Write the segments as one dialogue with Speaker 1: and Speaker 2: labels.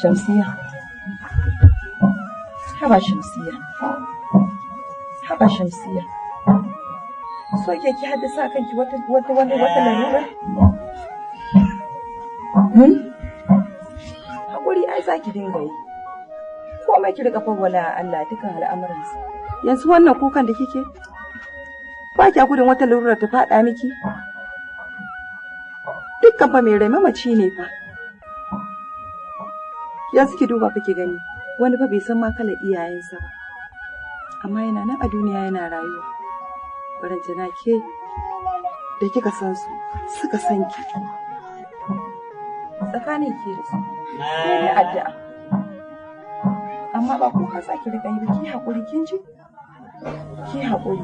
Speaker 1: Shamsiya. Haba Shamsiya. Haba Shamsiya. So ke ki haddasa kanki wata wata wani wata larura? Hmm? Hakuri ai za ki dinga yi. Komai ki riƙa fawwala a Allah dukkan al'amuransa. Yanzu wannan kukan da kike ba kya gudun wata larura ta faɗa miki? Dukkan fa mai rai mamaci ne fa. Yanzu ki duba fa ki gani wani fa bai san ma kalar iyayensa ba. Amma yana nan a duniya yana rayuwa. Barantana ke da kika san su suka san ki. Tsakanin ke da su sai dai addu'a. Amma ba kuka za ki riƙa yi ba, ki haƙuri, kin ji? Ki haƙuri.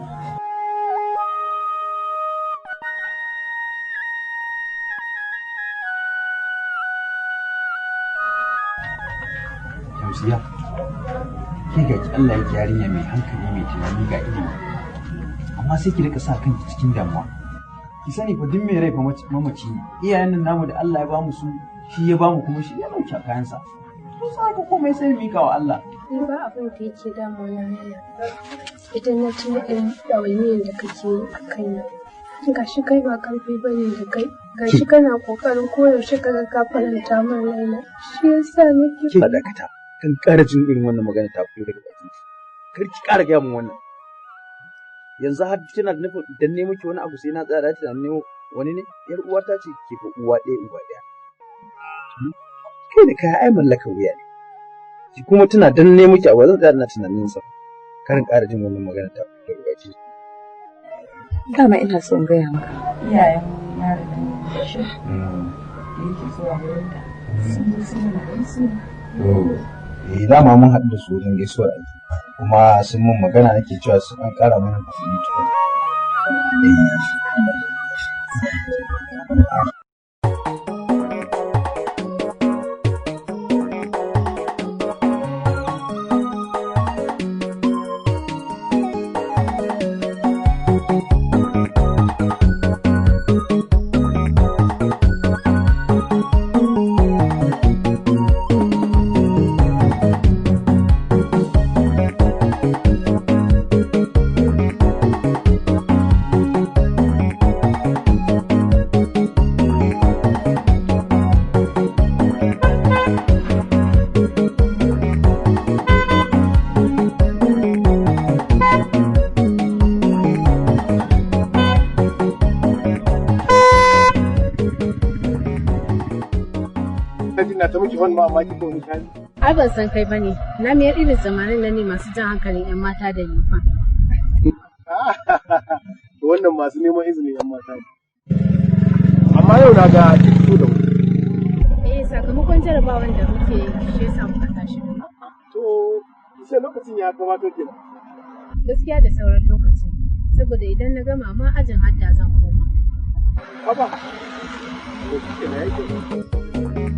Speaker 2: Shamsiya, ke ga ki Allah yake yarinya mai hankali, mai tunani, ga ilimi. Amma sai ki rika sa kanki cikin damuwa. Ki sani fa duk mai rai fa mamaci ne. Iyayen nan namu da Allah ya bamu su, shi ya bamu kuma shi ya dauki kayansa. To sai ka komai sai mika wa Allah.
Speaker 3: Ni ba abin da yake damuna yana. Idan na tuna irin ɗawainiyar da kake yi a kaina. Gashi kai ba ƙarfi ba ne da kai. Gashi kana ƙoƙarin koyaushe ka ga ka faranta min raina. Shi yasa nake
Speaker 2: Ke dakata. Kan ƙara jin irin wannan magana ta fito daga bakin ki. Kar ki ƙara gaya min wannan. Yanzu har kina da nufin idan ne miki wani abu sai na tsaya da tunanin nemo wani ne? Yar uwata ce ke fa, uwa ɗaya uba ɗaya. Kai da kaya ai mallakar wuya ne. Ki kuma tuna dan ne miki abu zan tsaya ina tunanin sa. Karin ƙara jin wannan magana ta fito daga baki.
Speaker 1: Dama ina so in gaya maka. Iyayen yaron nan Bashir da yake zuwa wurinta sun zo sun mana gaisuwa.
Speaker 2: Eh, dama mun haɗu da su wajen gaisuwar aiki kuma sun mun magana, nake cewa su an ƙara mana kuɗi tukun. Eh.
Speaker 4: Na ta miki wani mamaki ko wani kani.
Speaker 3: Ai ban san kai bane. Na miyar irin samarin nan ne masu jan hankalin 'yan mata da lefa.
Speaker 4: Wannan masu neman izinin yan mata ne. Amma yau na ga ki fito da wuri.
Speaker 3: Eh, sakamakon jarabawan da muke yi shi yasa muka tashi da wuri.
Speaker 4: To sai lokacin ya gabato kenan.
Speaker 3: Gaskiya da sauran lokaci. Saboda idan na gama ma ajin hadda zan koma.
Speaker 4: Haba. To shi kenan, yake.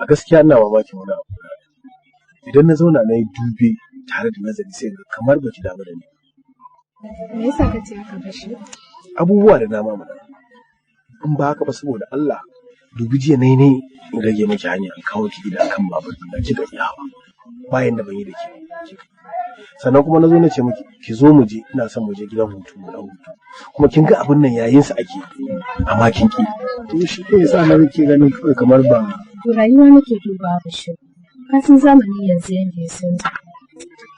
Speaker 4: A gaskiya ina mamakin wani abu. Idan na zauna na yi dube tare da nazari, sai ga kamar baki damu da ni.
Speaker 3: Me yasa ka ce haka, Bashir?
Speaker 4: Abubuwa da dama mana. In ba haka ba, saboda Allah, dubi jiya nai ne in rage miki hanya in kawo ki gida akan babur na kika iya hawa. Bayan da ban yi da ke kika. Sannan kuma na zo na ce miki ki zo mu je, ina son mu je gidan hutu mu dan hutu. Kuma kin ga abin nan yayin sa ake, amma kin ki. To shi ne yasa na nake ganin kawai kamar ba
Speaker 3: To rayuwa nake dubawa, Bashir. Ka san zamani yanzu yanda ya canza.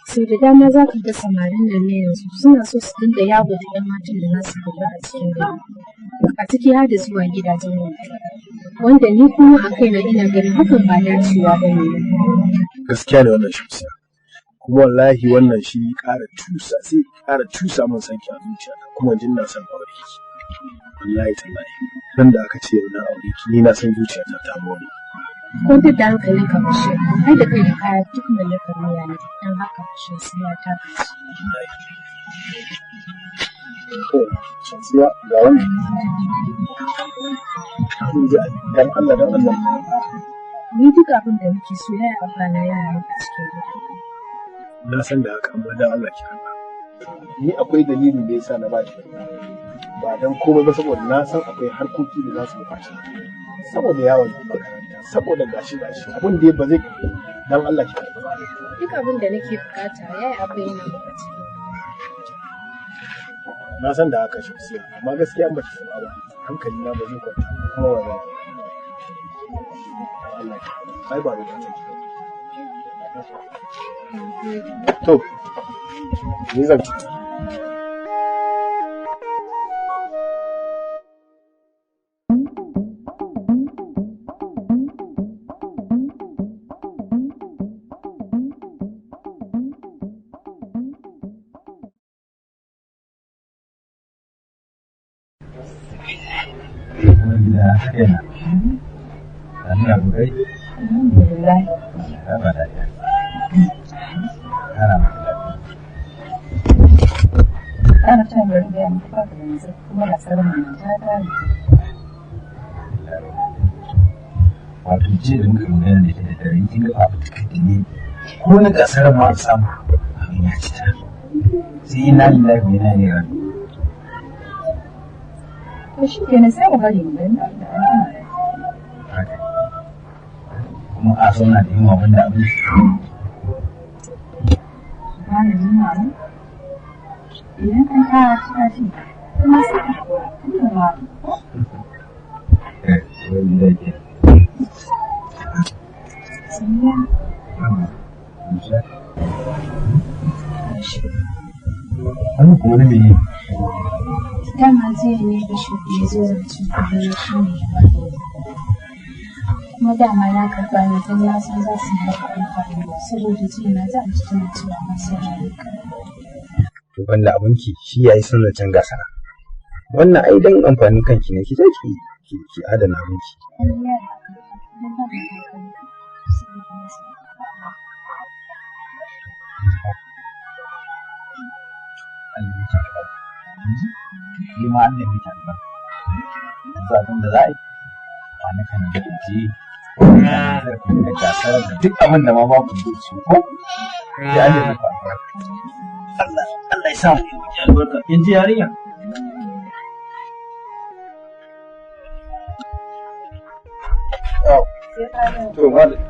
Speaker 3: Sau da dama za ka ga samarin nan na yanzu suna so su dinga yawo da 'yan matan da za su kula a cikin gari. A ciki har da zuwa gidajen hoto. Wanda ni kuma a kaina ina ganin hakan ba dacewa ba ne.
Speaker 4: Gaskiya ne wannan, Shamsiya. Kuma wallahi wannan shi ƙara tusa, sai ƙara tusa min sanki a zuciya, kuma jin na son aure ki. Wallahi tallahi nan da aka ce yau na aure ki, ni na san zuciyata ta more.
Speaker 3: Kwantar da hankalinka, Bashir. Ai da kai da kaya duk mallakar wuya ne. Don haka Bashir sai ya taka ci.
Speaker 4: To, Shamsiya ga wannan. Dan Allah dan Allah.
Speaker 3: Ni duk abin da muke so yaya Abba na yana nan a cikin gida.
Speaker 4: Na san da haka amma dan Allah ki karba. Ni akwai dalilin da yasa na baki. Ba dan komai ba saboda na san akwai harkoki da za su buƙaci. Saboda yawon makaranta, saboda gashi gashi abin da ba zai dan Allah ki karba.
Speaker 3: Duk abin da nake bukata yaya Abba yana nan a cikin gida.
Speaker 4: Na san da haka Shamsiya, amma gaskiya ba ki karba ba. Hankali na ba zai kwanta ba kuma wallahi. Allah ki karba. Ai ba da ta ki. To, ni zan
Speaker 1: Alhamdulillah. Ana ta bari gaya muku ba da yanzu kuma gasar mu ta kare.
Speaker 2: Wato jiya da muka magana da ita da dare kin ga fafutukar da ne ko na gasar ma a samu abin ya ci ta. Sai ina lillahi wa inna ilaihi raji'un.
Speaker 1: To shi kenan sai mu bari mu gani da an
Speaker 2: Haka. Kuma a zauna da yunwa wanda abin
Speaker 1: Ba na yunwa ne. Idan an ka ci ka ci kuma sai ka haƙura tunda ba
Speaker 2: wanda ke.
Speaker 3: Samiya,
Speaker 2: Wannan kuma na mene?
Speaker 3: dama jiya ne Bashir ya zo zancen aure shi ne ya bani. Kuma dama na karɓa ne don na san za su yi maka amfani saboda jiya na ji anti tana cewa ba sa ranka.
Speaker 2: To banda abinki shi yayi son zancen gasara. Wannan ai dan amfanin kanki ne ki je ki ki ki adana abinki.
Speaker 3: Ai yaya a karɓa don na ba na karɓa saboda na san
Speaker 2: Allah ya miki albarka. Ni ma Allah ya miki albarka. Yanzu abin da za a yi kwanakan da je da gasar da duk abin da ma ba ku so su ko ya Allah ya miki albarka. Allah Allah ya sa mu yi miki albarka. Kin ji yarinya? To malam.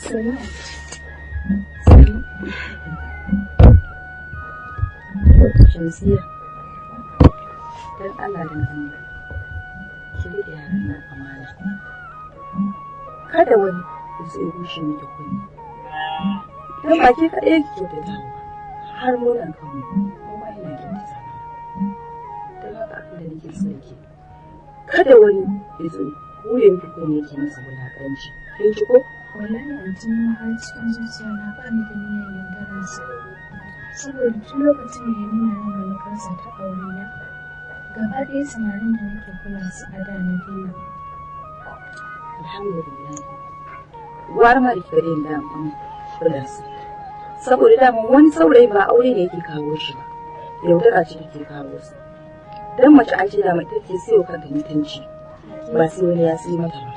Speaker 3: Sani.
Speaker 1: Shamsiya, don Allah don Allah, ki riƙe yaran nan amana. Kada wani ya zo ya bushe miki kunne. Don ba ke kaɗai ki kyautata ba, har mu nan kanmu, kowa yana kyautata mana. Don haka abin da nake so da ke, kada wani ya zo ya hure miki kunne ki masa wulaƙanci. Kin ji ko?
Speaker 3: Wallahi anti ni ma har cikin zuciya na ba ni da niyyar yaudarar sa. Saboda tun lokacin da ya nuna min manufarsa ta aure na, gaba ɗaya samarin da nake kula su a da na daina.
Speaker 1: Alhamdulillah. Gwara ma da kika daina daman kula su. Saboda daman wani saurayi ba aure ne yake kawo shi ba, yaudara ce take kawo su. Dan mace an ce dama ita ke siyo kanta mutunci, ba sai wani ya siyo mata ba.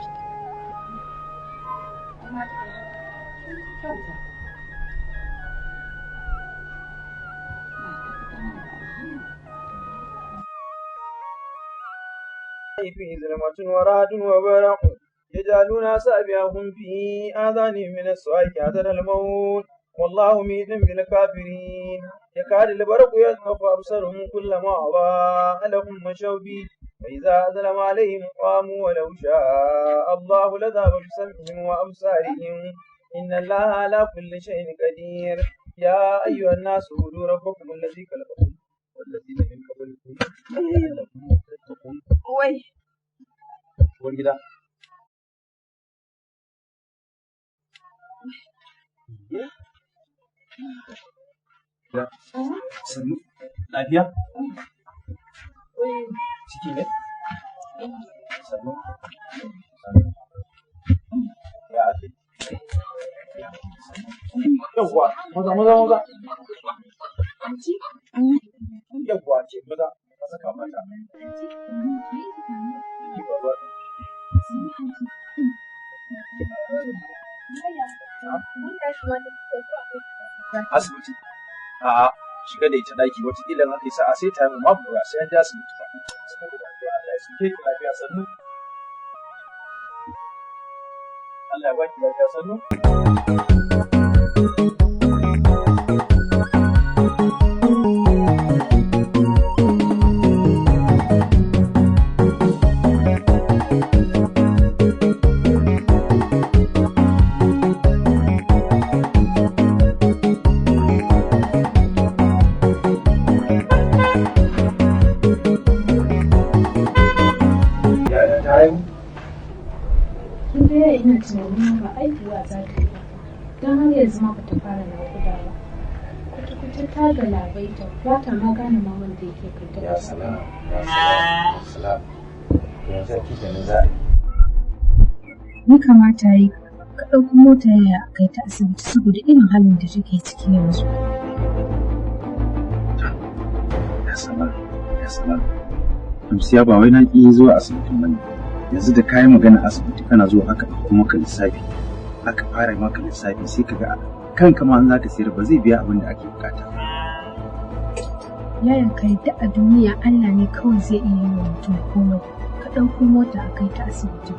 Speaker 2: في ظلمة ورعد وبرق يجعلون أصابعهم في آذانهم من الصواعق حذر الموت والله ميت بالكافرين يكاد البرق يخطف أبصارهم كلما أضاء لهم مشوا به وإذا أظلم عليهم قاموا ولو شاء الله لذهب بسمعهم وأبصارهم إن الله على كل شيء قدير يا أيها الناس اعبدوا ربكم الذي خلقكم والذين من قبلكم لعلكم تتقون.
Speaker 1: Wai,
Speaker 2: Uwar gida. Sannu. Lafiya? Ciki ne? Sannu. Sannu. Ya ake? Yawwa, maza maza maza. Asibiti. A'a, shiga da ita daki wataƙila in aka yi sa'a sai ta yi ma ba sai an je asibiti ba. Saboda Allah ya sauke ki lafiya sannu. Allah ya baki lafiya sannu. Yaya ta haihu?
Speaker 3: Kin ga yaya ina tunanin ba aihuwa za ta yi ba. Don har yanzu ma bata fara naƙuda ba. Kwata-kwata ta galabaita ba ta ma gane ma wanda yake kanta.
Speaker 2: Ya salam, ya salam, ya salam. Yanzu ake ganin za a yi.
Speaker 3: Ni kamata yi ka ɗauko mota yaya a kai ta asibiti saboda irin halin da take ciki yanzu.
Speaker 2: Ya salam, ya salam. Shamsiya ba wai na ƙi zuwa asibitin bane. Yanzu da kayi magana asibiti kana zuwa aka ɗauko maka lissafi. Aka fara maka lissafi sai ka ga kanka ma in za ka sayar ba zai biya abin da ake bukata ba.
Speaker 3: Yayan ka yadda a duniya Allah ne kawai zai iya yi wa mutum komai. Ka ɗauko mota a kai ta asibiti.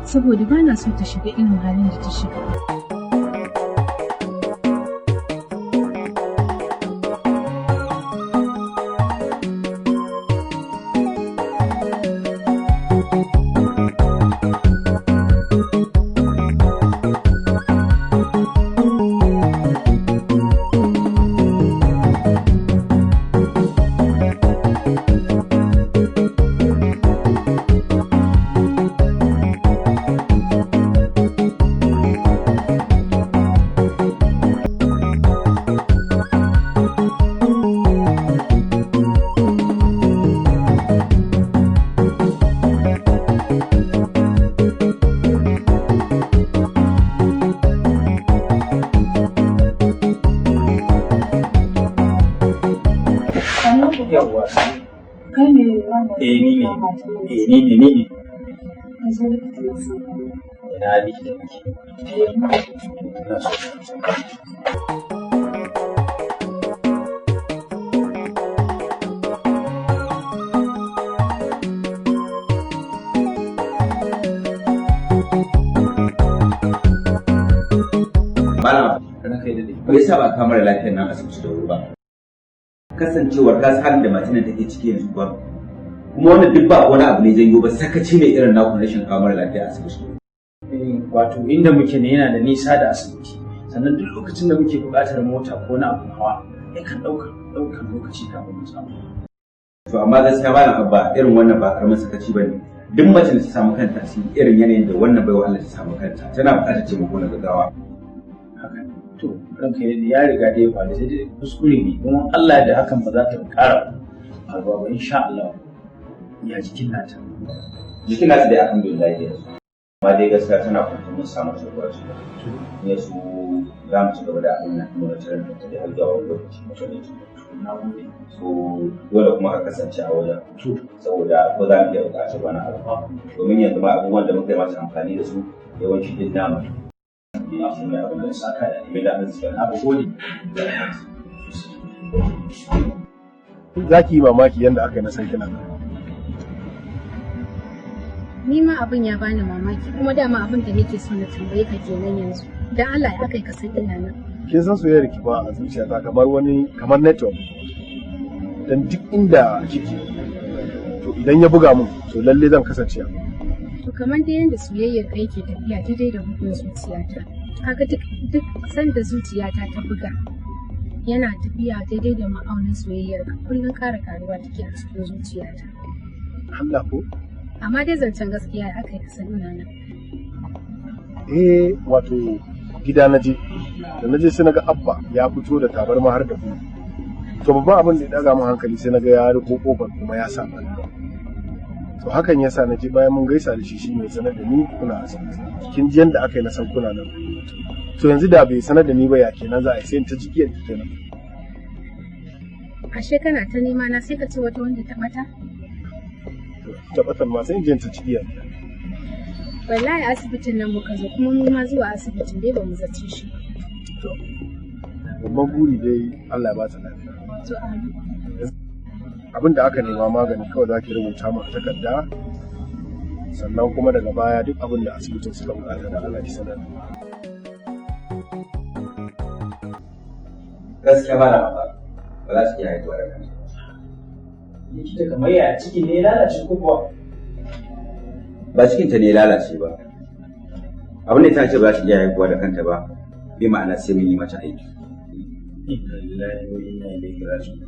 Speaker 3: Saboda ba na so ta shiga irin halin da ta shiga.
Speaker 2: Yawwa.
Speaker 1: Kai ne wannan?
Speaker 2: Eh ni ne. Eh ni ne ni ne. Ina likita nake. Ina so.
Speaker 5: Malama,
Speaker 2: Ranka ya daɗe.
Speaker 5: me yasa ba ka mara lafiyar nan asibiti da wuri ba? Kasancewar ka san halin da matan nan take ciki yanzu kuwa. Kuma wannan duk ba wani abu ne janyo ba sakaci ne irin naku na rashin kawo mara lafiya asibiti.
Speaker 2: Eh, wato inda muke ne yana da nisa da asibiti. Sannan duk lokacin da muke buƙatar mota ko na abun hawa yakan ɗaukar ɗaukar lokaci kafin mu samu.
Speaker 5: To amma gaskiya malam Abba irin wannan ba karamin sakaci bane. Duk mace da ta samu kanta a cikin irin yanayin da wannan baiwa Allah ta samu kanta tana buƙatar taimako na gaggawa.
Speaker 2: Haka ne. To ranka ya daɗe ya riga da ya faru sai dai kuskure ne kuma Allah da hakan ba za ta ƙara faruwa ba insha Allah. Ya jikin nata.
Speaker 5: Jikin nata dai alhamdulillah yanzu. Amma dai gaskiya tana kwance mun samu sabuwar su. Ne su za mu ci gaba da abin nan mu tarar da ta da har zuwa wani lokaci mutum ne.
Speaker 2: Na gode.
Speaker 5: So dole kuma ka kasance a wajen.
Speaker 2: To
Speaker 5: Saboda ko za mu iya buƙatar wani abu. Domin yanzu ma abubuwan da muka yi masa amfani da su yawanci duk namu. Ne shi ne abin da
Speaker 2: saka da
Speaker 5: mai da arziki.
Speaker 2: na gode.
Speaker 4: Za ki yi mamaki yadda aka yi na san kina nan.
Speaker 3: Ni ma abin ya bani mamaki kuma dama abin da nake so na tambaye ka kenan yanzu. Dan Allah ya aka yi ka san ina nan.
Speaker 4: Kin san soyayyar ki ba a zuciyata kamar wani kamar network. Dan duk inda kike to idan ya buga mun to lalle zan kasance a
Speaker 3: To kamar dai yadda soyayyar ka yake tafiya daidai da bugun zuciyata. Kaga duk sanda zuciyata ta buga yana tafiya daidai da ma'aunin soyayyar ka kullum ƙara karuwa take a cikin zuciyata.
Speaker 4: Allah ko?
Speaker 3: Amma dai zancen gaskiya aka yi ka san ina nan.
Speaker 4: Eh wato gida na je da na je sai naga abba ya fito da tabarma har da ku. To babban abin da ya daga mun hankali sai naga ya riko kofar kuma ya sa hannu. To hakan yasa na je bayan mun gaisa da shi shine sanar da ni kuna asibiti. Kin ji yanda aka yi na san kuna nan. To yanzu da bai sanar da ni ba ya kenan za a yi sai in ta jigiyar ki kenan.
Speaker 3: Ashe kana ta nema na sai ka ce wata wanda ta bata?
Speaker 4: To tabbatar ma sai in je in ta jigiyar.
Speaker 3: Wallahi asibitin nan muka zo kuma mu ma zuwa asibitin dai bamu zace shi.
Speaker 4: To, babban buri dai Allah ya ba ta lafiya.
Speaker 3: To amin.
Speaker 4: Abin da aka nema magani kawai za ki rubuta mu a takarda sannan kuma daga baya duk abin da asibitin suka bukata da Allah ki sanar.
Speaker 5: Gaskiya ba na ba ba za su iya haihuwa da kansu.
Speaker 2: Likita kamar ya ciki ne lalace ko kuwa?
Speaker 5: Ba cikinta ne lalace ba. Abin da ta ce ba za su iya haihuwa da kanta ba, bi ma'ana sai mun yi mata aiki.
Speaker 2: Inna lillahi wa inna ilaihi raji'un.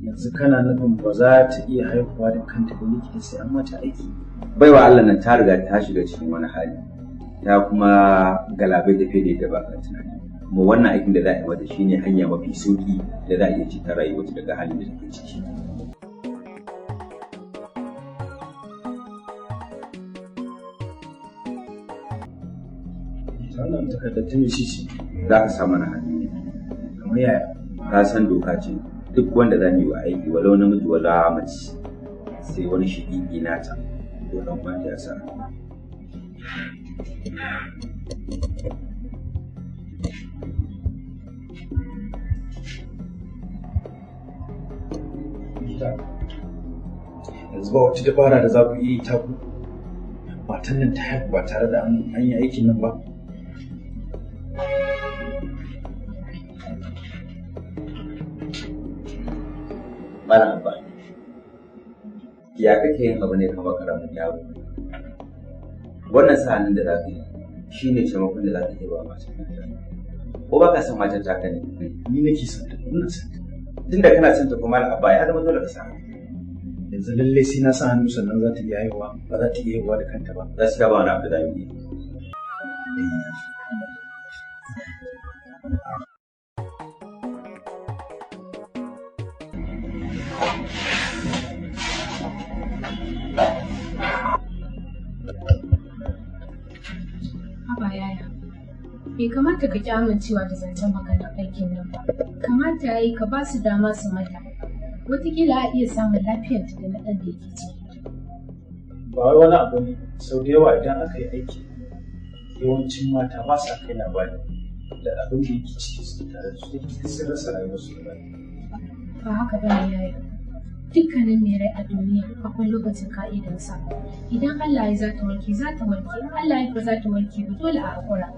Speaker 2: Yanzu kana nufin ba za ta iya haihuwa da kanta ba likita sai an mata aiki.
Speaker 5: Baiwa Allah nan ta riga ta shiga cikin wani hali. Ta kuma galabai da fiye da yadda ba ka tunani. Kuma wannan aikin da za a yi mata shine hanya mafi sauki da za a iya ceton rayuwarta daga halin da take ciki.
Speaker 2: Wannan takardar ta mece ce?
Speaker 5: Za ka sa mana hannu ne.
Speaker 2: Kamar yaya?
Speaker 5: Ka san doka ce duk wanda za mu yi wa aiki walau namiji wala mace sai wani shiƙiƙi nata ko ɗan uwanta ya sa.
Speaker 2: Yanzu ba wata dabara da za ku iya yi ta ku. Matan nan ta haihu ba tare da an yi aikin nan ba.
Speaker 5: Malam Abba, ya kake yin abu ne kamar karamin yaro? Wannan sa'anin da za ka yi shi ne taimakon da za ka iya ba matar nan. Ko ba ka son matar taka ne?
Speaker 2: Ni nake son ta, ina son ta.
Speaker 5: Tunda kana son ta kuma Malam Abba ya zama dole ka sa hannu.
Speaker 2: Yanzu lallai sai na sa hannu sannan za ta iya haihuwa, ba za ta iya haihuwa da kanta ba.
Speaker 5: Gaskiya ba wani abu da za mu yi.
Speaker 3: Haba yaya. Bai kamata ka ki amincewa da zancen maganar aikin nan ba. Kamata ya yi ka ba su dama su mata. Wataƙila a iya samun lafiyarta da na ɗan da yake ciki.
Speaker 2: Ba wai wani abu ne, sau da yawa idan aka yi aiki, yawancin mata ba sa kai labari da abin da yake ciki su tare da su yake sun rasa rayuwarsu gaba ɗaya.
Speaker 3: Ba haka ba ne yaya. Dukkanin mai rai a duniya akwai lokacin ka'idansa. Idan Allah ya za ta warke, za ta warke. In Allah ya ba za ta warke ba dole a haƙura.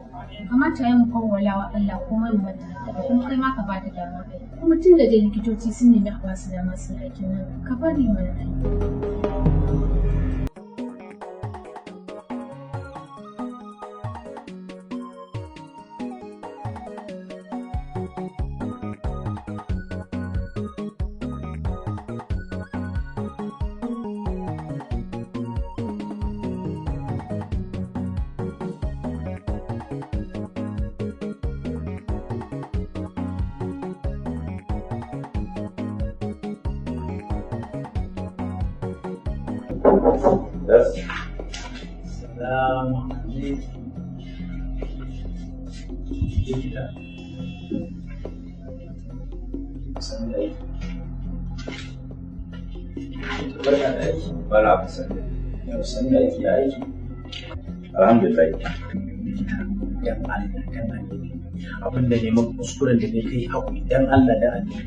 Speaker 3: Kamata ya mu fawwala wa Allah komai mu mata addu'a kuma kai ma ka ba ta dama kai. Kuma tun da dai likitoci sun nemi a ba su dama su yi aikin nan, ka bari mana ai.
Speaker 5: Yes.
Speaker 2: Salamu alaikum. Likita. Sannu da aiki. Barka da aiki.
Speaker 5: Malam Abba sannu.
Speaker 2: Yau sannu da aiki ya aiki.
Speaker 5: Alhamdulillah.
Speaker 2: Likita, dan Allah dan annabi. Abin da neman kuskuren da ne kai haƙuri dan Allah dan annabi.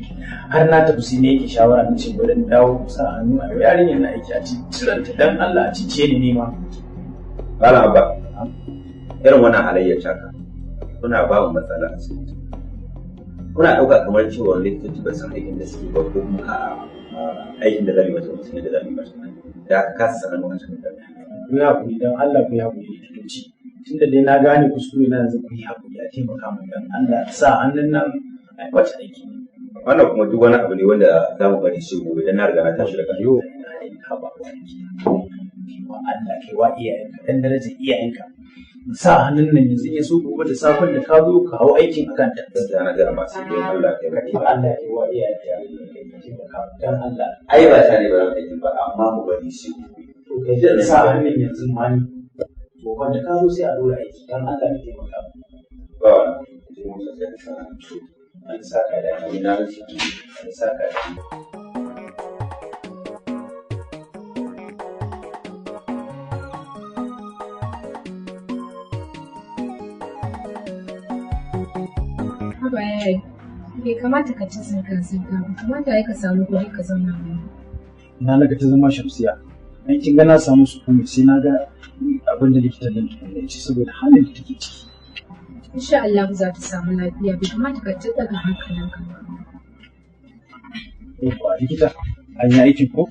Speaker 2: Har na tafi sai ne yake shawara na ce bari in dawo sa hannu a yau yarinyar na aiki a ci ciranta dan Allah a cice ni nema.
Speaker 5: Malam Abba, irin wannan halayyar taka kuna ba mu matsala a asibiti. Kuna ɗauka kamar cewa likitoci ba san aikin da suke ba ko kuma a'a aikin da za mu yi mata mutum da za mu yi mata. Da aka kasa sanar wancan da.
Speaker 2: Ku yi haƙuri dan Allah ku yi haƙuri likitoci. Tunda dai na gane kuskure na yanzu ku yi haƙuri a taimaka min dan Allah sa hannun nan a yi mata aiki.
Speaker 5: Wannan kuma duk wani abu ne wanda za mu bari shi gobe dan na riga na tashi daga yau.
Speaker 2: Haba wa Allah kai wa iyayenka dan darajar iyayenka. Sa hannun nan yanzu ya so gobe da safen da ka zo ka hau aikin akan ta.
Speaker 5: Gaskiya na gaya masu idan Allah kai
Speaker 2: Ka
Speaker 5: mai.
Speaker 2: Allah kai wa iyayenka ka taimaka dan Allah.
Speaker 5: Ai ba ta ne ba zan aikin ba amma mu bari shi gobe.
Speaker 2: To kai da sa hannun yanzu ma ni. Gobe da ka zo sai a dora aiki dan Allah ka taimaka.
Speaker 5: Ba wani. Sai Musa sai ka sa hannu.
Speaker 2: An saka da
Speaker 5: Ni na rasa.
Speaker 2: an saka da.
Speaker 3: Haba yaya, bai kamata ka ci zirga-zirga ba, kamata ya ka samu guri ka zauna ba.
Speaker 2: Ina na ga ta zama Shamsiya. Ai kin ga na samu sukuni sai na ga abin da likitan nan tukunna ya ce saboda halin da take ciki.
Speaker 3: Insha Allah za ta samu lafiya, bai kamata ka ci daga hankalinka ba.
Speaker 2: Yawwa likita an yi aikin ko?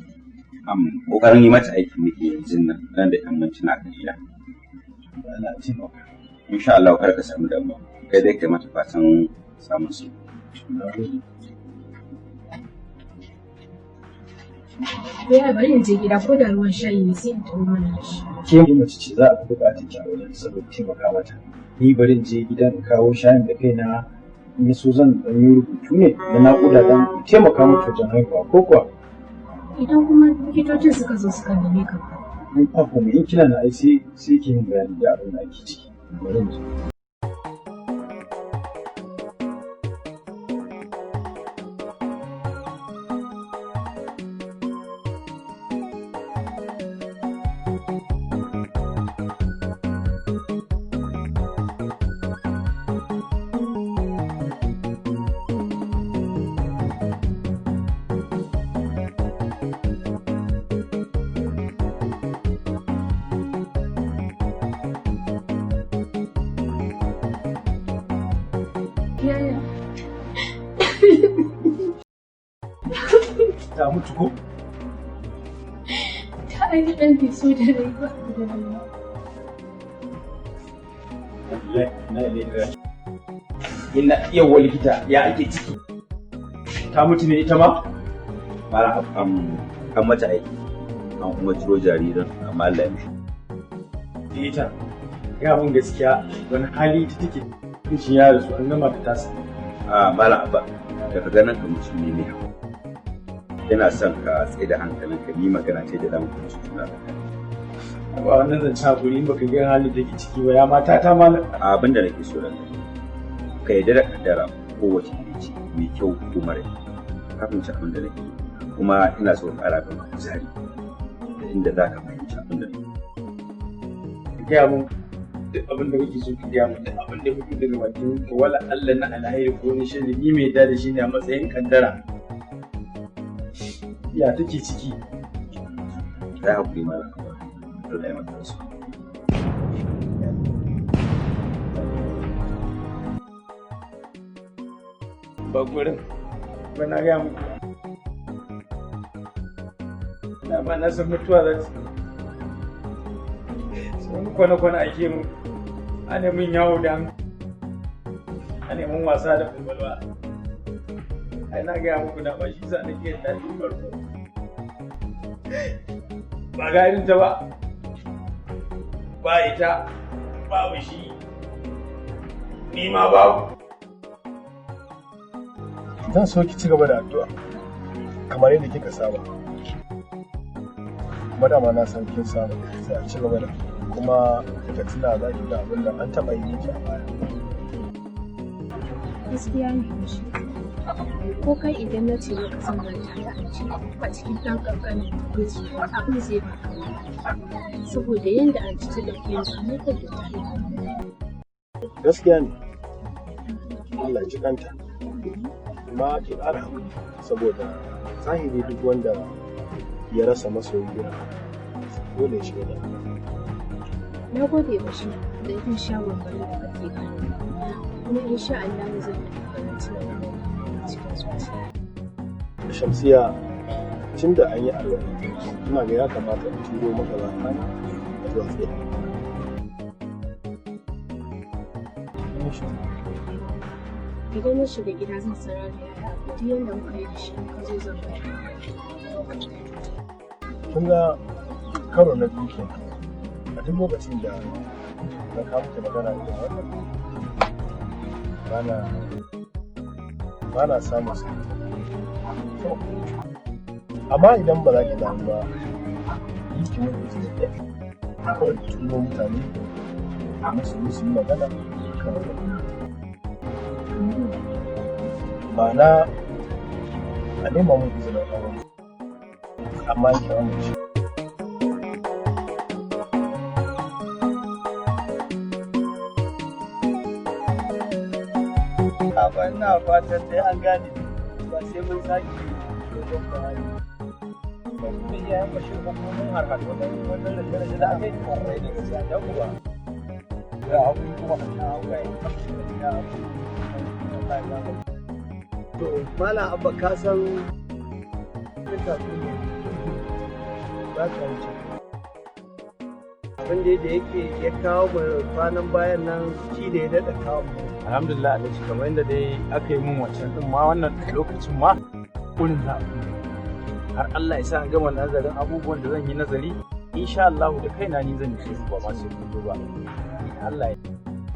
Speaker 5: Kokarin yi mata aiki muke yanzu nan nan da 'yan mintuna kalila.
Speaker 2: Allah ya taimaka.
Speaker 5: Insha Allah kar ka samu damuwa. Kai dai kai mata fatan samun su.
Speaker 3: Yaya bari in je gida ko da ruwan shayi ne sai in taho mana da shi.
Speaker 2: Ke mace ce za a fi buƙatar ki a wajen saboda taimaka mata. Ni bari in je gidan in kawo shayin da kaina in so zan ɗan yi rubutu ne na naƙuda don taimaka mata wajen haihuwa ko kuwa?
Speaker 3: Idan kuma likitocin suka zo suka neme ka ba.
Speaker 2: In ba komai in kina na ai sai ki yin bayani da abin da ake ciki. Bari in je.
Speaker 3: Yaya.
Speaker 2: Ta mutu ko?
Speaker 3: Ta aiki ɗan bai so da rai ba.
Speaker 2: Na ilaihi raji'un. Ina yawwa likita ya ake ciki. Ta mutu ne ita ma?
Speaker 5: Malam an mata aiki. An kuma ciro jaririn amma Allah ya mishi.
Speaker 2: Ita ga mun gaskiya wani hali ita take shi ya rasu an gama da tasa.
Speaker 5: A Malam Abba daga ganin ka mutum ne mai haƙuri. Ina son ka tsaye da hankalinka ni magana ce da zamu fahimci juna da kai.
Speaker 2: Ba wannan zancen hakuri in baka ga halin da take ciki ba ya mata ta malam.
Speaker 5: Abin da nake so da kai ka yarda da kaddara kowace iri ce mai kyau ko mara kyau. Ka fahimci abin da nake kuma ina so ka ƙara kanka kuzari da inda za ka fahimci abin da nake.
Speaker 2: Ka gaya mun duk abin da kake so ka gaya mun duk abin da kake daga bakin ka wala Allah na alheri ko ni shiri ni mai da shi ne a matsayin kaddara. Ya take ciki?
Speaker 5: Kai hakuri Malam Abba. Allah ya maka rasuwa.
Speaker 2: Ba gurin ba na gaya muku. Dama na san mutuwa za ta sai wani kwana-kwana ake mun ana min yawo da hankali ana mun wasa da kwakwalwa. Ai na gaya muku da ba shi sa nake daɗin farko. Ba ga irin ta ba, ba ita, babu shi, ni ma babu.
Speaker 4: Zan so ki ci gaba da addu'a kamar yadda kika saba. Kuma dama na san kin saba sai a ci gaba da kuma kika tuna za ki ga abin da an taɓa yi miki a baya.
Speaker 3: Gaskiya ne Bashir. Ko kai idan na ce maka zan manta da anci a cikin ɗan ƙanƙanin lokaci abin zai baka mamaki. Saboda yadda anci ta ɗauke ni kamar yadda ta haifa.
Speaker 4: Gaskiya ne. Allah ya ji kanta. Amma ki ƙara haƙuri saboda zahiri duk wanda ya rasa masoyi irin haka dole ya shiga damuwa.
Speaker 3: Na gode Bashir da irin shawarwarin da kake bani. Kuma insha Allah zan yi ƙoƙarin tuna wannan a cikin zuciya.
Speaker 4: Shamsiya tun da an yi alwala ina ga ya kamata in turo maka zakana zuwa tsaye.
Speaker 3: Idan na shiga gida zan sanar da yaya duk yadda muka yi da shi in ka zo zan gaya.
Speaker 4: Kin ga karo na biyu kenan. A duk lokacin da na kawo miki magana irin wannan bana samun sauki. To, amma idan ba za ki damu ba, yi ki mun izini ɗaya. Kawai ki turo mutane musu musu yi magana kan wannan. Ma'ana a nema mun izinin auren amma ki amince.
Speaker 6: Abba ina fatan dai an gane ba sai mun sake dogon bayani.
Speaker 2: Ba su da iyayen Bashir ba kuma mun harhaɗu wannan rashe-rashe da aka yi kwarai da gaskiya yawwa. Ya haƙuri kuma ya haƙuri. Ya haƙuri.
Speaker 6: To Malam Abba ka san duka ne ba ta wuce. Abin da yake ya kawo mu kwanan bayan nan shi da ya daɗa kawo mu.
Speaker 2: Alhamdulillah Alhaji, kamar yadda dai aka yi mun wancan din ma wannan lokacin ma wurin za a kuma. Har Allah ya sa an gama nazarin abubuwan da zan yi nazari, insha Allah da kaina ni zan yi ba ma sai kun zo ba. Allah ya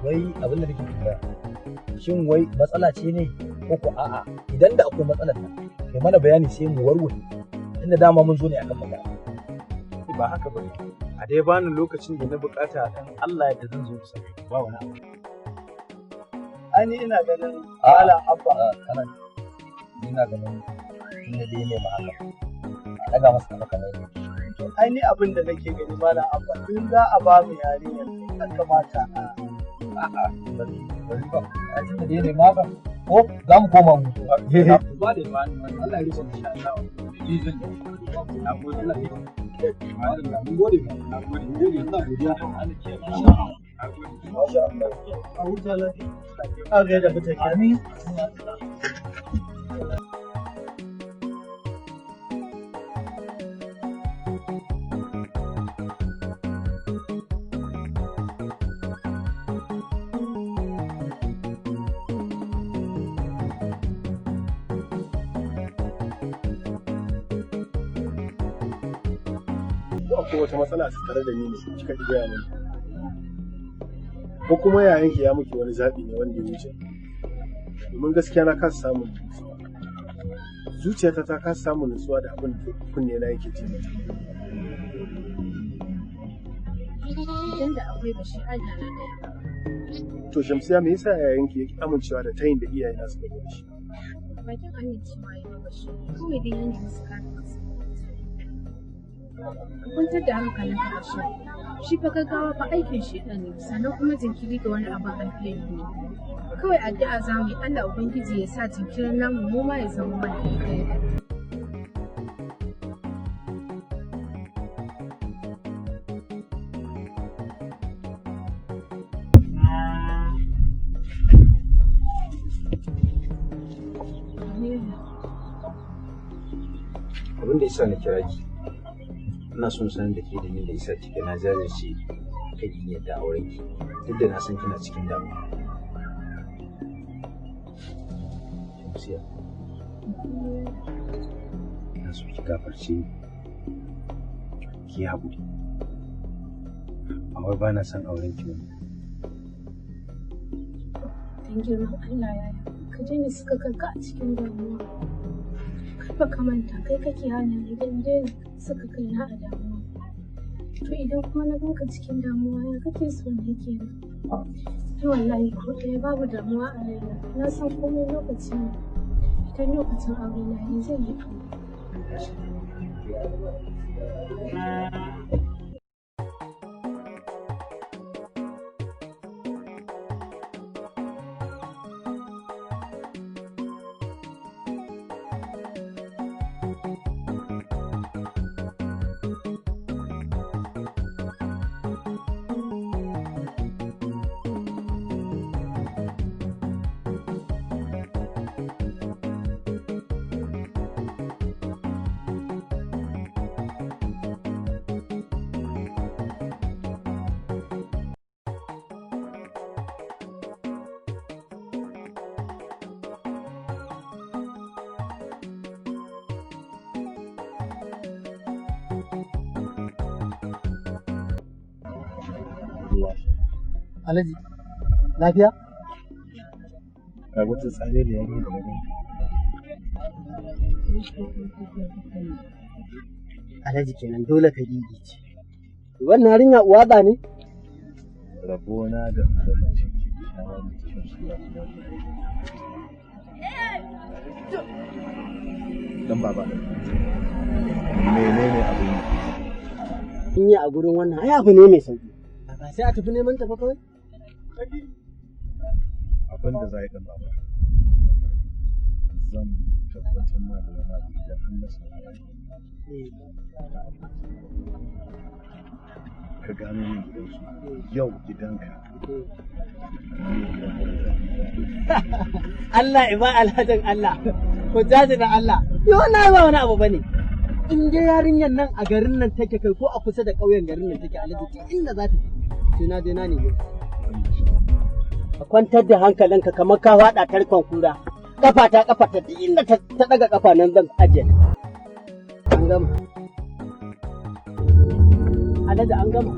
Speaker 7: Wai abin da nake tambaya, shin wai matsala ce ne ko ko a'a? Idan da akwai matsalar nan, kai mana bayani sai mu warware, tunda dama mun zo ne akan magana.
Speaker 2: Ba haka bane. A dai bani lokacin da na bukata dan Allah ya zan zo bisa ba wani abu.
Speaker 6: Ai ni ina ganin Malam Abba
Speaker 7: kana ina ganin tunda dai ne ma haka a daga masa kafa kamar yadda.
Speaker 6: To ai ni abin da nake gani Malam Abba, in za a ba mu yarinyar ya kamata a
Speaker 7: A'a, bari bari ba ai tunda dai ne ma haka ko za mu koma mu
Speaker 2: ba da ba ni wannan Allah ya rufe insha Allah. Ni zan yi. Na gode Allah ya. Mun gode ma. Na gode. Mun gode. Ina godiya. Allah ya kiyaye. Na gode.
Speaker 7: Masha Allah.
Speaker 6: A huta lafiya. A gaida mutane.
Speaker 7: Amin.
Speaker 4: Ko akwai wata matsala a tare da ni ne kika ki gaya mini? Ko kuma yayanki ya miki wani zaɓi ne wanda ya wuce? Domin gaskiya na kasa samun nutsuwa. Zuciyata ta kasa samun nutsuwa da abin da kunne na yake ce mata.
Speaker 3: Idan da akwai Bashir, ai da na gaya maka.
Speaker 4: To Shamsiya, me yasa yayanki yake amincewa da tayin da iyayena suka yi shi?
Speaker 3: Bakin amincewa ya ba Bashir, kawai dai ya nemi su kare kansu. Ka kwantar da hankalinka Bashir. Shi fa gaggawa fa aikin shedan ne, sannan kuma jinkiri ga wani abin alheri ne. Kawai addu'a za mu yi Allah Ubangiji ya sa jinkirin namu mu ma ya zama mana alheri.
Speaker 2: Abin da yasa na kira ki, ina son sanar da ke dalilin da yasa kika na jajirce kan yin yadda auren ki, duk da na san kina cikin damuwa. Shamsiya, ina so ki gafarce ni, ki yi haƙuri. Ba wai ba na son auren ki bane.
Speaker 3: Dan girman Allah yaya, ka daina saka kanka a cikin damuwa. Kar fa ka manta kai kake hana ni don daina saka kaina a damuwa. To idan kuma na ganka cikin damuwa ya kake so na yi kenan? Ai wallahi ko ɗaya babu damuwa a raina. Na san komai lokaci ne. Idan lokacin aure na yi zan yi aure.
Speaker 6: Alhaji, lafiya?
Speaker 4: Ga wata tsare da yaro da na
Speaker 6: Alhaji kenan dole ka gigice. Wannan yarinya uwa ba ne?
Speaker 4: Rabona da da mace kyakkyawa mai kyau sura dan baba. Menene abin yi?
Speaker 6: In yi a gurin wannan ai abu ne mai sauki. Ba sai a tafi neman ta ba kawai?
Speaker 4: Abin da za a yi, ɗan baba, zan tabbatar ma da wani abu idan har na samu yarinyar. Ka gano min gidansu yau, gidanka yau, gidan Hauwa.
Speaker 8: Allah iba alhajin Allah, ku na Allah. Yau na ba wani abu bane. In dai yarinyar nan a garin nan take, kai ko a kusa da ƙauyen garin nan take, alhaji, duk inda za ta je sai na je na neme ta. Ka kwantar da hankalinka kamar ka faɗa tarkon kura. Kafa ta kafa ta, duk inda ta daga kafa nan zan ajiye ta. An gama. Alhaji, an gama.